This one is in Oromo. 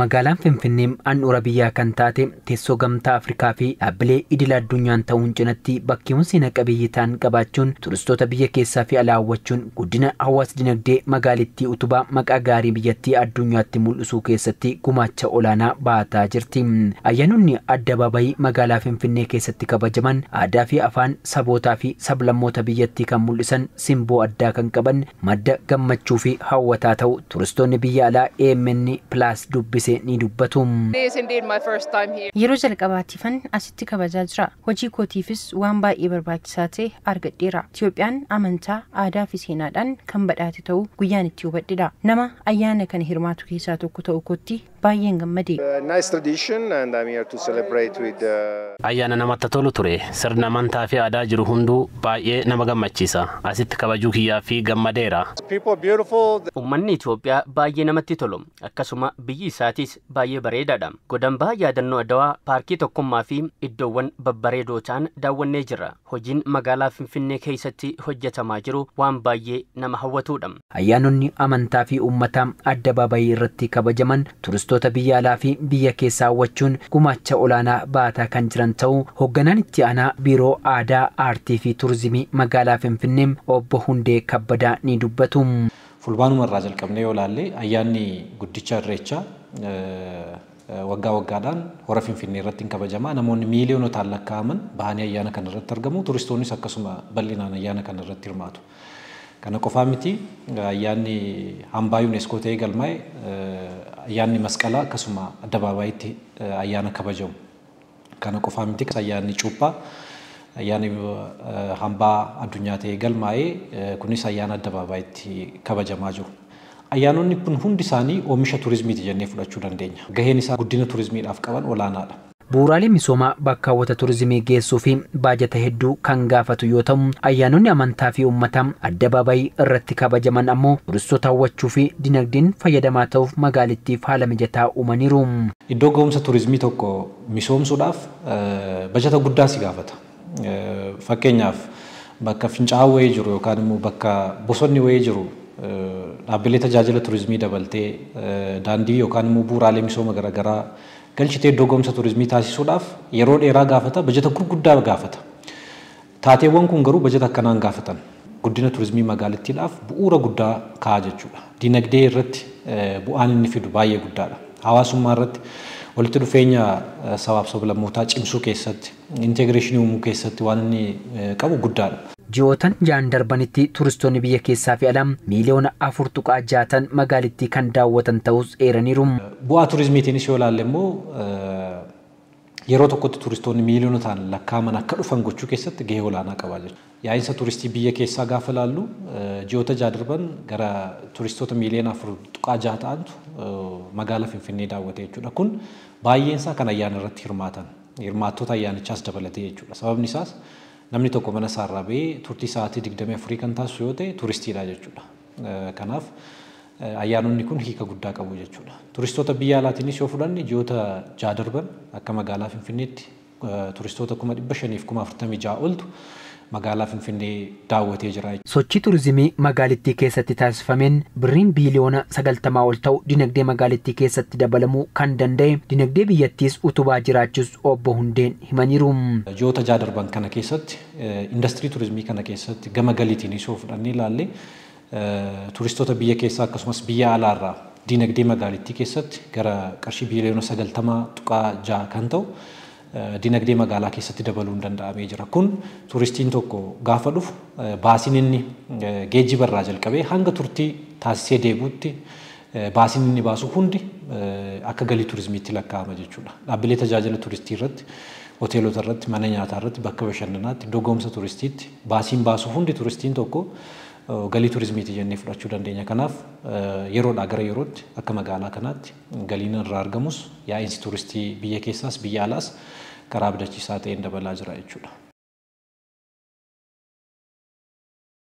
Magaalaan Finfinnee handhuura biyyaa kan taate teessoo Gamtaa Afrikaa fi dhaabbilee idil addunyaan ta'uun cinatti bakkeewwan seena qabeeyyii ta'an qabaachuun turistoota biyya keessaa fi alaa hawwachuun guddina hawaas dinagdee magaalittii utubaa maqaa gaarii biyyattii addunyaatti mul'isuu keessatti gumaacha olaanaa baataa jirti. Ayyaanonni addabaabayii magaalaa Finfinnee keessatti kabajaman aadaa fi afaan sabootaa fi sablammoota biyyattii kan mul'isan simboo addaa kan qaban madda gammachuu fi hawwataa ta'u turistoonni biyya alaa AMN Plus dubbise ni dubbatu. Yeroo jalqabaatiifan asitti kabajaa jira. Hojii kootiifis waan baay'ee barbaachisaa ta'e argadheera. Itoophiyaan amantaa, aadaa fi seenaadhaan kan badhaate ta'uu guyyaan itti hubadhedha. Nama ayyaana kana hirmaatu keessaa tokko ta'uu kootti baay'een gammade. Ayyaana namatti tolu ture. Sirna amantaa fi aadaa jiru hunduu baay'ee nama gammachiisa. Asitti kabajuu kiyyaa fi gammadeera. Uummanni Itoophiyaa baay'ee namatti tolu. Akkasuma biyyi isaatis baay'ee bareedaadha. Godambaa yaadannoo Adawaa, paarkii Tokkummaa fi iddoowwan babbareedoo ta'an daawwannee jirra. Hojiin magaalaa Finfinnee keessatti hojjetamaa jiru waan baay'ee nama hawwatudha. Ayyaanonni amantaa fi uummataa addabaabayii irratti kabajaman turistoota biyya alaa fi biyya keessaa hawwachuun gumaacha olaanaa baataa kan jiran ta'uu hoogganaan itti aanaa Biiroo Aadaa, Aartii fi Turizimii magaalaa Finfinnee obbo Hundee Kabbadaa ni dubbatu. Fulbaanuma irraa jalqabnee yoo ilaalle ayyaanni guddicha Irreechaa waggaa waggaadhaan hora Finfinnee irratti hin kabajama. Namoonni miiliyoonotaan lakkaa'aman bahanii ayyaana kana irratti argamu. Turistoonnis akkasuma bal'inaan ayyaana kana irratti hirmaatu. Kana qofaa miti, ayyaanni hambaa UNESCO ta'ee galmaa'e ayyaanni masqalaa akkasuma addabaabayitti ayyaana kabajamu. Kana qofaa miti, ayyaanni cuuphaa ayyaanni hambaa addunyaa ta'ee galmaa'e kunis ayyaana addabaabayitti kabajamaa jiru. Ayyaanonni kun hundi isaanii oomisha turizimiiti jennee fudhachuu dandeenya. Gaheen isaa guddina turizimiidhaaf qaban olaanaadha. Bu'uuraalee misoomaa bakka hawwata turizimii geessuu fi baajata hedduu kan gaafatu yoo ta'u, ayyaanonni amantaa fi uummataa addabaabayii irratti kabajaman ammoo turistoota hawwachuu fi dinagdeen fayyadamaa ta'uuf magaalittiif haala mijataa uumaniiru. Iddoo ga'umsa turizimii tokko misoomsuudhaaf bajata guddaa si gaafata. Fakkeenyaaf bakka fincaa'aa wayii jiru yookaan immoo bakka bosonni wayii jiru dhaabbilee tajaajila turizimii dabaltee daandii yookaan immoo bu'uuraalee misooma garaagaraa galchitee iddoo ga'umsa turizimii taasisuudhaaf yeroo dheeraa gaafata, bajata gurguddaa gaafata. Taateewwan kun garuu bajata akkanaan gaafatan. Guddina turizimii magaalittiidhaaf bu'uura guddaa kaa'a jechuudha. Dinagdee irratti bu'aan inni fidu baay'ee guddaadha. Hawaasummaa irratti walitti dhufeenya sabaaf sablammootaa cimsuu keessatti, integreeshinii uumuu keessatti waan inni qabu guddaadha. Ji'ootan ja'an darbanitti turistoonni biyya keessaa fi alaa miiliyoona 4.6 magaalittii kan daawwatan ta'us eeraniiru. Bu'aa turizimiitiinis yoo ilaalle immoo yeroo tokkotti turistoonni miiliyoonotaan lakkaa'aman akka dhufan gochuu keessatti gahee olaanaa qaba jechuudha. Yaa'insa turistii biyya keessaa gaafa ilaallu ji'oota ja'a darban gara turistoota miiliyoona 4.6 ta'antu magaalaa Finfinnee daawwate jechuudha. Kun baay'een isaa kan ayyaana irratti hirmaatan, hirmaattota ayyaanichaas dabalatee jechuudha. Sababni isaas namni tokko mana isaarraa ba'ee turtii sa'aatii 24 kan taasisu yoo ta'e turistiidha jechuudha. Kanaaf ayyaanonni kun hiika guddaa qabu jechuudha. Turistoota biyya alaatiinis yoo fudhanne ji'oota ja'a darban akka magaalaa Finfinneetti turistoota 546,000 oltu magaalaa Finfinnee daawwatee jira. Sochii turizimii magaalittii keessatti taasifameen birriin biiliyoona 90 ol ta'u dinagdee magaalittii keessatti dabalamuu kan danda'e dinagdee biyyattiis utubaa jiraachuus obbo Hundeen himaniiru. Ji'oota ja'a darban kana keessatti indastirii turizimii kana keessatti gama galiitiinis yoo fudhannee ilaalle turistoota biyya keessaa akkasumas biyya alaarraa dinagdee magaalittii keessatti gara qarshii biiliyoona 90.6 kan ta'u dinagdee magaalaa keessatti dabaluun danda'amee jira. Kun turistiin tokko gaafa dhufu baasiin inni geejjiba irraa jalqabee hanga turtii taasisee deebi'utti baasiin inni baasu hundi akka galii turizimiitti lakkaa'ama jechuudha. Dhaabbilee tajaajila turistii irratti, hoteelota irratti, mana nyaataa irratti, bakka bashannanaatti, iddoo ga'umsa turistiitti baasiin baasu hundi turistiin tokko galii turizimiiti jennee fudhachuu dandeenya. Kanaaf yeroodhaa gara yerootti akka magaalaa kanaatti galiin irraa argamus yaa'insi turistii biyya keessaas biyya alaas karaa abdachiisaa ta'een dabalaa jira jechuudha.